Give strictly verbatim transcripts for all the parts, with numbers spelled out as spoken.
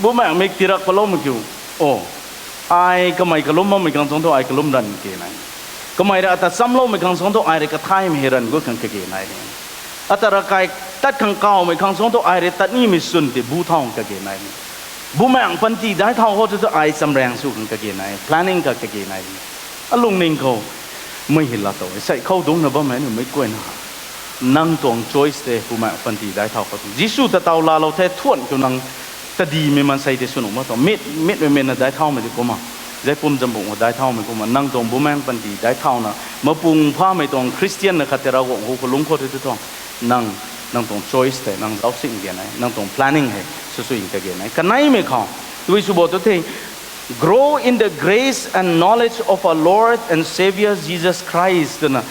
Bumaengh mik tirak paloumei kiu. O, ai kamei kalum bammei khang suang thu ai kalum ranv kage nai. Kamei rui ata chamloumei khang suang thu ai rui kathaymei hei ranv gut khang kage nai. Ata ravkai tat khang kawmei khang suang thu ai rui tat nimei swn tei bu thau khang kage nai. Bumaengh panty daic thau khou thu ai chamraeng sw khang kage nai, planning kha kage nai. Alungning khou mei hei laa tow e, sei khou dungcna bammei numei kuayna. Nang tuang choice tei Bumaengh panty daic thau khou tuang. Jisu ta taw laalou the thuan kiu nang tadimei maansei tei sw nuh mak tuang. Mit, mitmei mena daic thaumei tei kumna, zai pum zambung khou daic thaumei kumna, nang tuang Bumaengh panty daic thauna, mapung phamei tuang Christian na khat tei Ravguangc hu khou lungc khou tei tu tuang. Nang, nang tuang choice tei nang zauc sing kage nai, nang tuang planning hei sw sw kage nai. Kaneimei khou, tui sw bo tu the, grow in the grace and knowledge of our Lord and Saviour Jesus Christ, twna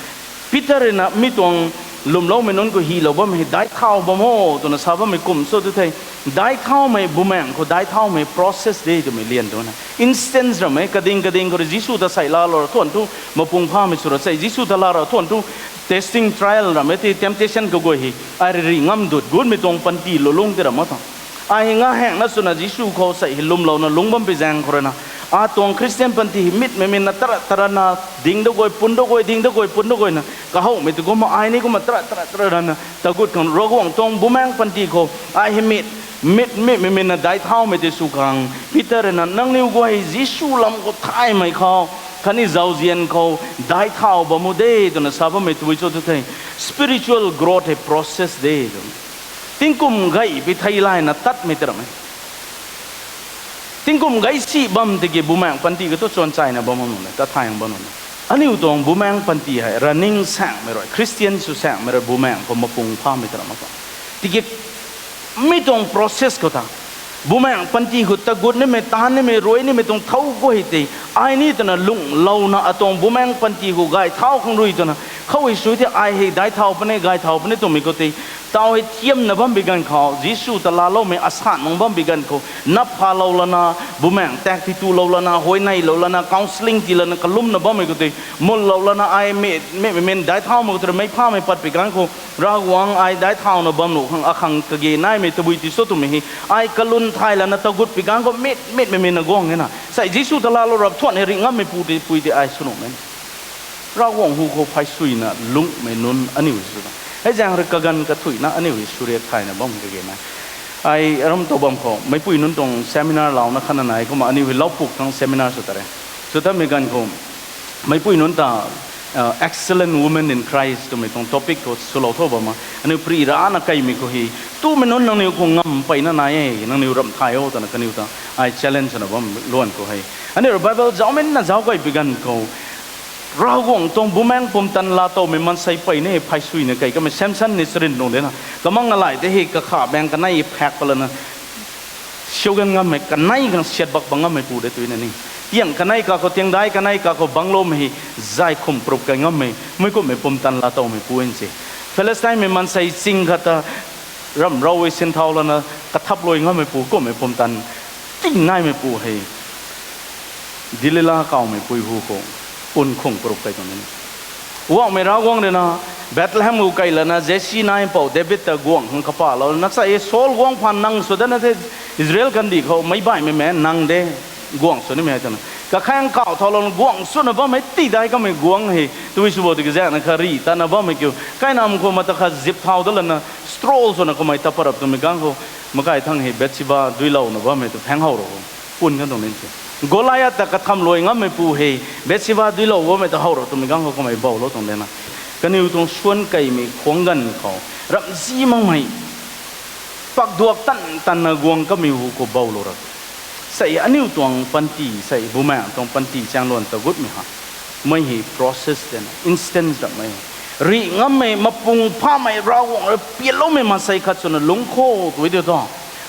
Peter rui na mi tuang lwmloumei nunc khou hilou bammei hei daic thau bam o twna sa bammei kum sw tu the, daic thaumei Bumaengh khou daic thaumei process de twmei lian tu na. Instance ramei kading kading khou rui Jisu ta sei laalou ra thuan thu mapung phamei sw ra sei, Jisu ta laa ra thuan thu testing, trial ramei tei temptation kaguay hei ai rui ri ngam dut gutmei tuang panty lulung tei ra mak tuang. Ai hei nga haengna swna Jisu khou sei hei lwmlouna lungc bam pi zaeng khou rui na, atuang Christian panty hei mitmei mena tarat taratna, ding da guay pun da guay, ding da guay pun da guayna kahowmei tei kumna ai ni kumna tarat tarat taratna tagut khang Ravguangc tuang Bumaengh panty khou ai hei mit, mit, mitmei mena daic thaumei tei sw khang Peter rui na nangniw guay Jisu lam khou thaymei khou khatni zauzian khou daic thau bam u de twna sa bammei tui cho tu the, spiritual growth hei process de tw. Tingkum gay pi thei layna tatmei tei ramei. Tingkum gay si bam tiki Bumaengh panty khou tu chuan chayna bam nuh na, tat thay bam nuh na. Aniu tuang Bumaengh panty hei running saengmei rui, Christian sw saengmei rui Bumaengh khou mapung phamei tei ra mak tuang. Tiki mi tuang process khou ta Bumaengh panty khou tagut nimei, taanv nimei, ruai nimei tuang thau guay tei ai ni twna lunglouna atuang Bumaengh panty khou gay thau khang rui twna khou hei sui the ai hei daic thau puni, gay thau puni twmei khou tei taw hei thiamna bam bi ganv khou, Jisu ta laaloumei asan mang bam bi ganv khou, nap phalou lana, Bumaengh tak ti tulou lana, huayneylou lana, counselling tii lana kalumna bammei khou tei, mullou lana ai mi, mi, mi, min daic thaumei khou tei mei phamei pat pi ganv khou, Ravguangc ai daic thauna bam nuh khang akhang kage naimei tabui ti cho twmei hei ai kalun thay lana tagut pi ganv khou mit, mitmei mena guang e na. Sei Jisu ta laalou rap thuan hei ri ngammei pu tei pui tei ai sw nuhmei. Ravguangc hu khou phay suina lungcmei nunc aniu sw tuang. Hei zaeng rui kaganv kathuina aniu hei suriak thayna bam kage na. Ai ram tow bam khou meicpui nunc tuang seminar launa khatna nai kumna aniu hei laupuk thang seminar sw ta re. Sw tatmei ganv khou meicpui nunc ta, uh, excellent women in Christ twmei tuang topic khou swlou tho bam a. Aniu pri rana kaimei khou hei, tumei nunc nangniw khou ngam peyna nai e, nangniw ramh thay o twna kaniw ta ai challenge swna bam luan khou hei. Aniu rui Bible zaucmei na zauc kai pi ganv khou Ravguangc tuang Bumaengh pumtan laa towmei maansei peyna hei phay suina kai kamei Samson ni sarin nung de na. Kamang nalai tei hei kakha baeng kanei phak palana siu gan ngammei, kanei khang siat bak bang ngammei pu de tui na ni. Tiang kanei kakhou, tiang daic kanei kakhou bangloumei hei zay khum prup kai ngammei, mei kumhmei pumtan laa towmei pu in se. Philistinemei maansei ching khat ta ramh rau e sinthau lana kathap luai ngammei pu kumhmei pumtan ting naimei pu hei Delila kawmei pui hu khou pun khung prup kai tuang ni. Guangmei Ravguangc rui na Bethlehem khou kai lana Jesse naipou David ta guang khang kapalou na sa e, Saul guang phaan nang sw dana the, Israel kandih khou meic baihmei mei nang de guang sw nimei twna. Kakhaeng kauh thau lou guang swna bammei ti daic kamei guang hei tui sw bo tiki zaengna kha ri tana bammei kiu. Kainam khou mata kha zip thau da lana stroll swna kamei ta parap twmei ganv khou makai thang hei Bathsheba duilouna bammei tu phaeng how ro pun kan tuang ni se. Goliath ta katham luai ngammei pu hei Bathsheba duilou bammei ta how ro twmei ganv khou kamei boulou tuang de na. Kaniw tuang suan kaimei khuang ganv khou ramhzi makmei pakduak tan tanna guang kamei hu khou boulou ra. Sei aniu tuang panty, sei Bumaengh tuang panty chaengluan tagutmei ha. Mei hei process tena instance ramhmei, ri ngammei, mapung phamei, Ravguangc rui pianloumei maansei khat swna lungc khou tui de thu.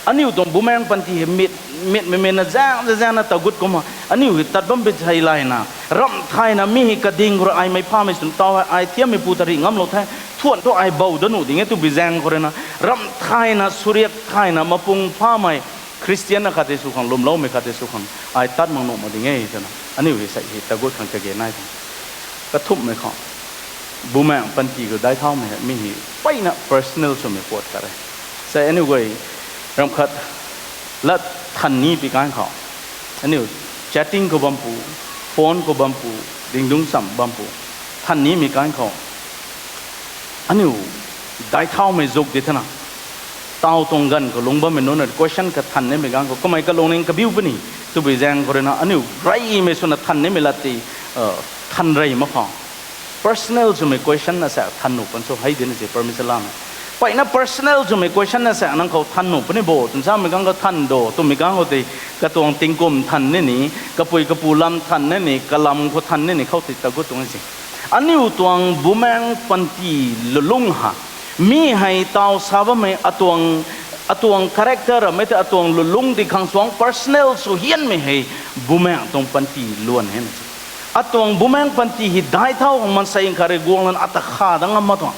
Aniu tuang Bumaengh panty hei mit, mitmei mena zaeng zaeng zaengna tagut kumna aniu hei tat bam bi thei layna ramh thayna mi hei kading khou rui ai mei phamei swna taw hei ai thiammei pu ta ri ngamlou the, thuan thu ai bou da nuh ding e tw bi zaeng khou rui na ramh thayna, suriak thayna, mapung phamei, Christian na khat tei sw khang, lwmloumei khat tei sw khang ai tat mak nuh mak ding e twna aniu hei sei hei tagut khang kage nai tuang. Kathumhmei khou, Bumaengh panty khou daic thaumei hei mi hei peyna personal swmei puat khat e. Sei aniu guay ramh khat lat than ni pi kan khou, aniu chatting khou bam pu, phone khou bam pu, dingdung cham bam pu, than nimei kan khou, aniu daic thaumei zuk di thena, taw tuang ganv khou lungc bammei nunc na question kathan nimei ganv khou kamei kalungning kabiu puni, twbui zaeng khou rui na aniu reymei swna than nimei lat ti, than rey mak khou, personal swmei question na sa than nuh pan cho hei dina si permission lana. Peyna personal swmei question na sa nang khou than nuh puni bo twna samei ganv khou than do twmei ganv khou tei, katuang tingkum than nini, kapui kapu lam than nini, kalam khou than nini khou tei tagut tuang si. Aniu tuang bumaengc panty lulungc ha, mi hei taw sa bammei atuang character amei tei atuang lulungc di khang suang personal sw hianmei hei bumaengc tuang panty luan hei na si. Atuang bumaengc panty hei daic thau khang maansei khat rui guang lana ata kha dat ngam mak tuang.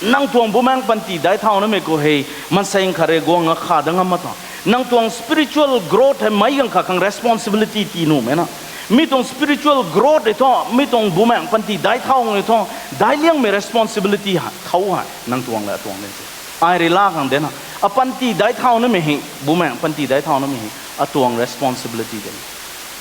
Nang tuang bumaengc panty daic thau namei khou hei maansei khat rui guang a kha dat ngam mak tuang. Nang tuang spiritual growth hei meic ganv khat khang responsibility tii nuhmei na. Mi tuang spiritual growth e thu, mi tuang bumaengc panty daic thau e thu, daic liangmei responsibility ha, thau hei nang tuang le atuang le si. Ai rui la khang dena, apanty daic thau namei hei, bumaengc panty daic thau namei hei atuang responsibility de.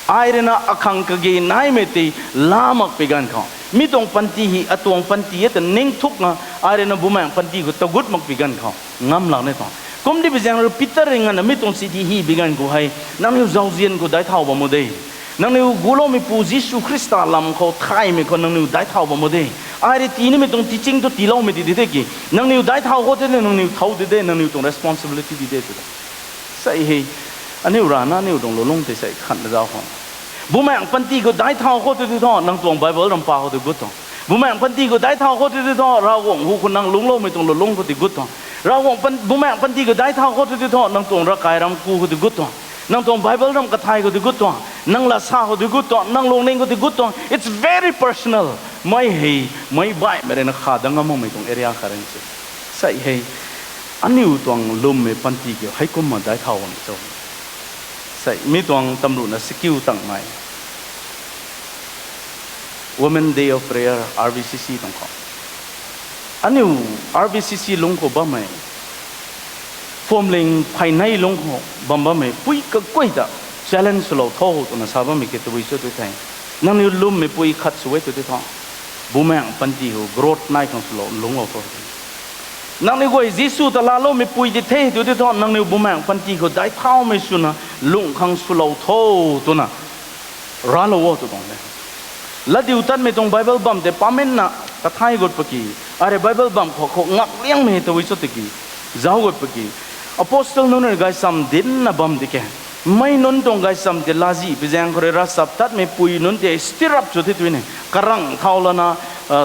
Ai rui na akhang kage naimei tei la mak pi ganv khou, mi tuang panty hei atuang panty e ta ningthukna, ai rui na bumaengc panty khou tagut mak pi ganv khou ngam lak ni tuang. Kumdi pi zaeng rui Peter rui nganvna mi tuang chithi hy pi ganv khou hei, nangniw zauzian khou daic thau bam mo de. Nangniw guloumeipu Jisu Khrista lam khou thaymei khou nangniw daic thau bam mo de. Ai rui tii nimei tuang teaching tu tiiloumei di de ki, nangniw daic thau khou tei nangniw thau di de, nangniw tuang responsibility di de tw. Sei hei, aniu rana aniu tuang lulungc tei sei khanna zau khou, bumaengc panty khou daic thau khou tei tei thu nang tuang Bible ram pa khou tei gut tuang. Bumaengc panty khou daic thau khou tei tei thu Ravguangc hu khou nang lungcloumei tuang lulungc khou tei gut tuang. Ravguangc pan- bumaengc panty khou daic thau khou tei tei thu nang tuang ravkai ram ku khou tei gut tuang. Nang tuang Bible ram kathay khou tei gut tuang. Nang lasa khou tei gut tuang. Nang lungning khou tei gut tuang. It's very personal. Mei hei, meic baihmei rui na kha dat ngam makmei tuang area khat rui si. Sei hei, aniu tuang lwmmei panty kiu heikumna daic thau bam cho. Sei mi tuang tamruhna sikiu tangmei Women Day of Prayer, R B C C tuang khou, aniu R B C C lungc khou bammei, phuamling pheynei lungc khou bam bammei pui kaguay ta challenge swlou tho twna sa bammei ke tabui cho tu the. Nangniw lwmmeipui khat sw e tu tei thu, bumaengc panty khou growth nai khang swlou lungclou tho. Nangniw guay Jisu ta laaloumei pui di the tu tei thu, nangniw bumaengc panty khou daic thaumei swna lungh khang swlou tho twna raclou o tw tuang de. Latdiutatmei tuang Bible bam tei paminna kathay gut paki, arei Bible bam khou khou ngak liangmei tabui cho tiki, zauc gut paki, apostle nunc rui gaychamv dincna bam di ke, mei nunc tuang gaychamv tei lazih pi zaeng khou rui ravchaptatmei pui nunc tei stir up sw the tw ni, karang thau lana,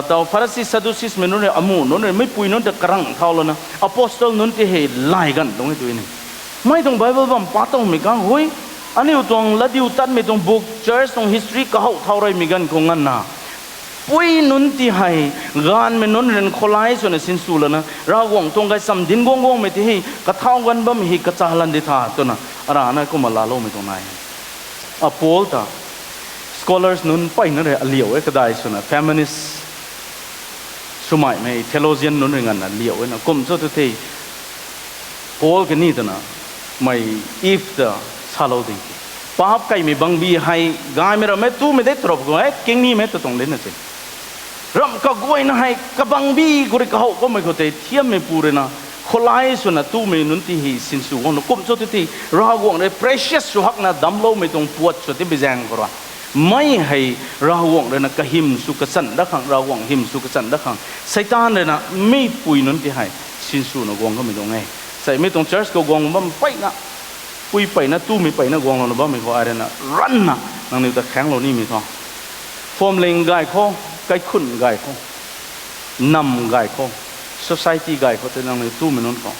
taw Pharisi Sadduceesmei nunc rui amuh nunc rui meipui nunc ta karang thau lana apostle nunc tei hei lay ganv tuang e tw ni. Mei tuang Bible bam pa tuangmei kang hui, aniu tuang latdiutatmei tuang book, church tuang history kahouh thau reymei ganv khou nganvna, pui nunc tei hei, gaanvmei nunc rui khou lay swna sinsw lana Ravguangc tuang gaychamv dinc guang guangmei tei hei kathau ganv bammei hei kacha lan di tha twna, arana kumna laaloumei tuang nai. A Paul ta, scholars nunc peyna rui aliau e kadai swna feminist swmeimei theologian nunc rui nganvna liau e na kum cho tu the. Paul kani twna, mei Eve ta salou ding ki, paap kaimei bangbi hei gaymei rammei tumei de twrap khou e kingnimei ta tuang lena se. Ramh kaguayna hei kabangbi khou rui kahouh kammei khou tei thiammeipu rui na, khou lay swna tumei nunc tei hei sinsw guangna kum cho tu the, Ravguangc rui precious sw hakna damcloumei tuang puat sw tei bi zaeng khou rui, mei hei Ravguangc rui na kahym sw kachan dat khang, Ravguangc hym sw kachan dat khang, Seitaan rui na meipui nunc tei hei sinswna guang kamei tuang e. Sei mi tuang church khou guang bam peyna, pui peyna, tumei peyna guanglouna bammei khou ai rui na ranvna nangniw ta khaenglou nimei thu, phuamling gay khou, kaikhunc gay khou, nam gay khou, society gay khou tei nangniw tumei nunc khou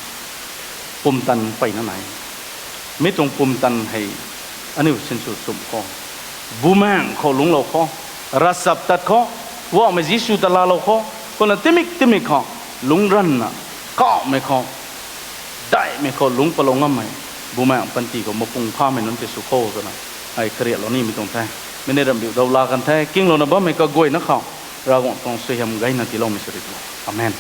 pumtan peyna nai. Mi tuang pumtan hei aniu sinsw chumh khou, bumaengc khou lungclou khou, ravchaptat khou, Poubauhmei Jisu ta laalou khou, kumna timik timik khou lungc ranvna, kauhmei khou, daihmei khou lungc palou ngammei, bumaengc panty khou mapung phamei nunc tei sw kho twna ai kariaklou nimei tuang the. Mi ni ramhbiu dau laa kan the, kinglouna bammei kaguayna khou Ravguangc tuang suaihiam gayna tiiloumei sw ri tho. Amen.